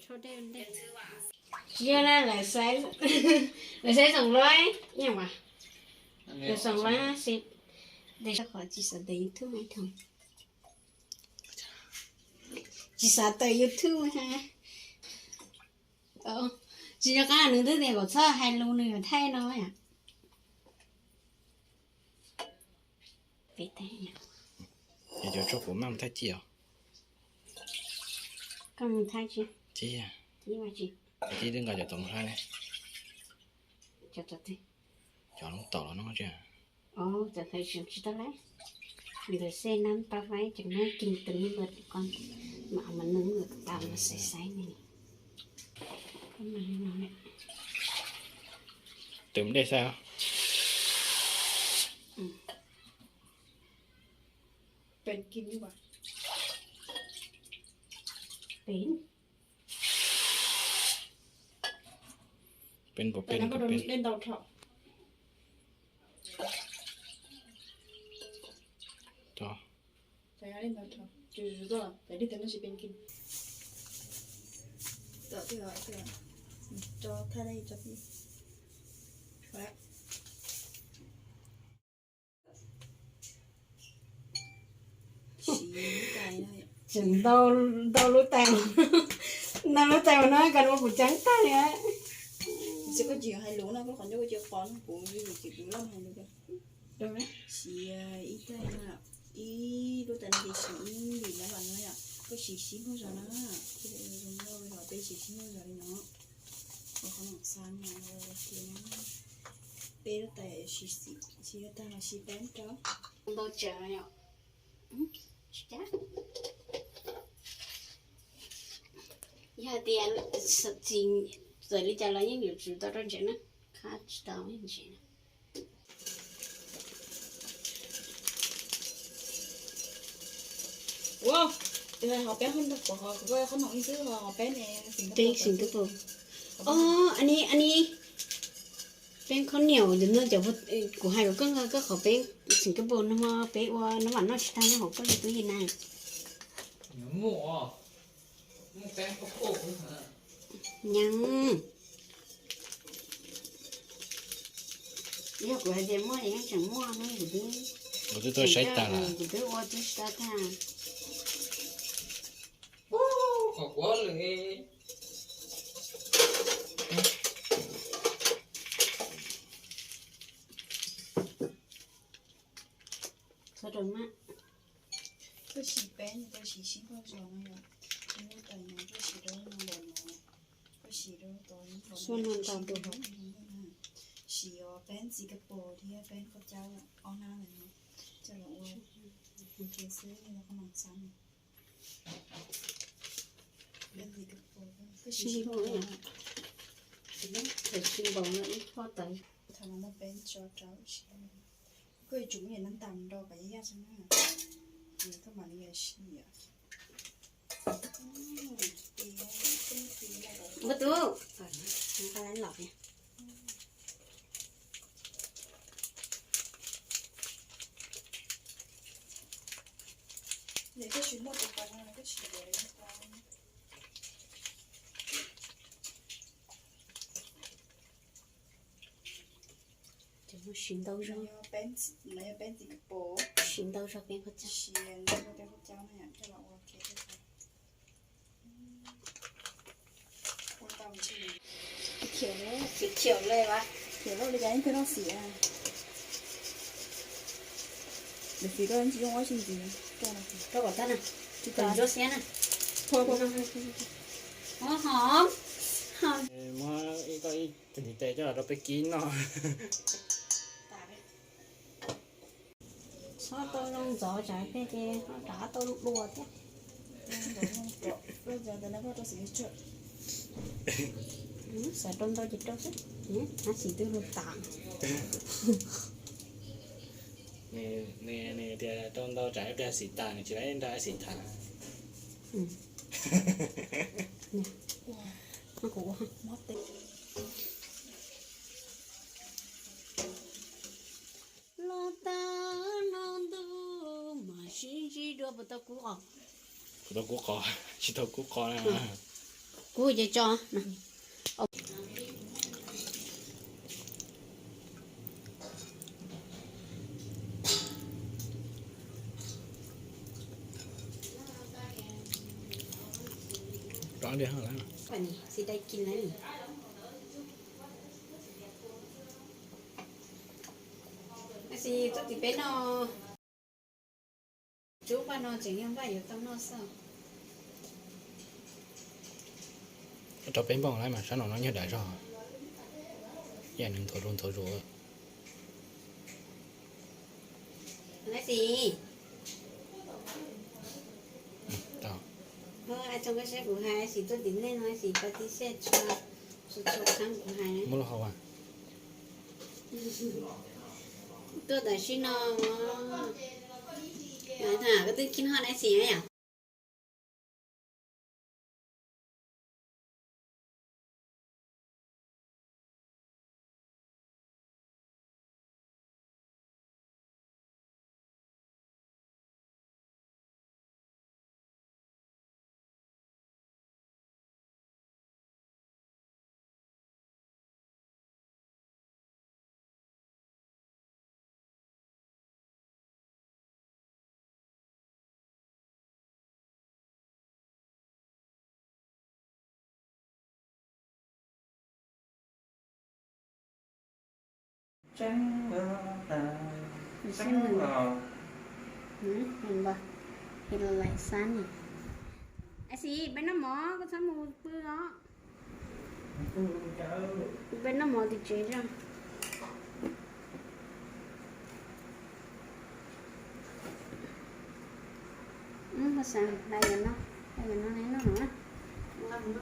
Tsis yog na, lawv saib, lawv saib xoom lawm, ib yam as, lawv xoom lawm, tes qhov tsis xav tawm YouTube ib thaum, tsis xav tawm YouTube ha. Tsis nco qab nws twb tias kom txhob hais lus nws yuav thaij no yom. Peb thaij yom. Yog cov tsob puas maj mus thaij ci os. Koj mus thaij ci. Ci, ci twb nqa cov tom mus thaij ne. Cov tom twg? Cov lub tom los no tsis. Os, cov thaij tsis tau lawm. Ntawd xej nab pab faib ces nab kis tus me luag ko, mam mam nws luag tas mas xaiv xaiv ne. Tus dej xaiv. Peb, peb puas peb, peb ntau dhau. Tseem ntau, ntau lub tais, ntau lub tais mas no koj ua kuv ceeb tag li. Xwb koj tsis hais lus no, koj qhov ncauj koj cia qos no kuv, kuv loj hais lus. Siv ib tais na, ib lub tais no ces siv ib ntim na vam no yom, koj siv sib muag zog na, zoo nkauj zog peb siv sib muag zog li no. Ua qhov no xav no, peb lub tais siv, siv lub tais no siv peb rau. Ntau tsawv yom. Yog tias txawm li cas los yeej yuav tsum tau rau ntsev na, qab tsis tau ntsev na. Ua, hos peb qhov, qhov no ib xwb, hos peb ne, peb Singapore. Os, an ni, an ni, peb khob niam ntawm no cov, kuv hais kom koj nqa koj qhov peb Singapore no, peb ua nab vam noj tsis tag nyob hauv koj li tub yeej na. Nyeej. Yog kuv hais tias muaj ces yeej tseem muaj ne, kuv twb, kuv twb tuaj saib tas lawm, kuv twb ua twb saib tag. Qhov kuv lwm. Txhob rau maj. Koj siv peb, koj siv sib pog zog no yom. Koj lub tais no koj siv rau no los no, koj siv rau tod no los no, siv os peb ntxiv ka pos thiab peb koj cab ob nab ntawd no coj los ua, ua ke xwb, koj mam xav no. Peb ntxiv ka pos, koj siv sib pog zog. Thaum no muaj peb ntxiv ka pos, thaum no muaj peb tso rau siv. Koj yuav tsum muab yam nab ntas nrog kom yaj yaj xwb na, koj mam li siv. Npawg tub, nqa los. Ces muab siv ntau zog, siv ntau zog peb qhov cab. Khiav, khiav lawm, khiav lawm li cas yeej pheej noj xim. Lawv xim koj tsis zoo ua tsis ntxiv. Rau kom tag na, tsis tas ntsuab xiab na. Muab ib ko ib tus ntiv tes coj los rau peb kib noj. Txhob tau zoo ntxov tsam peb ces ho rov tau dua thiab. Xav rau ntau ces rau xwb, hab xim twb lug tas. Nws tias rau ntau tsam ib pliag xim tas, nws tsis tau nrog xim tham. Los tag no ntuj mas sib ntsib dua puas tau kub qos? Puas tau kub qos? Tsis tau kub qos na. Kuv ces tso. Tab sis tuaj tim peb no, tsub npaj no tseem yog npaj yuav tau noj xwb. Rau peb npoj lawm mas sab no no nyuag dav zog, yam nws nthuav zuj nthuav zus. Tab sis tau, ua tsaug koj saib kuv hais, tab sis tuaj tim nej no tab sis pab tib siab tshua, tshua tshua kheev kuv hais. Muab lub hau as. Tuaj tam sim no, koj twb khib hoj tab sis yom. Tab sis peb noj mov, koj txhob mus pw os. Peb noj mov tim tsev os. Mus xav hais yuav noj, hais yuav noj neb noj no.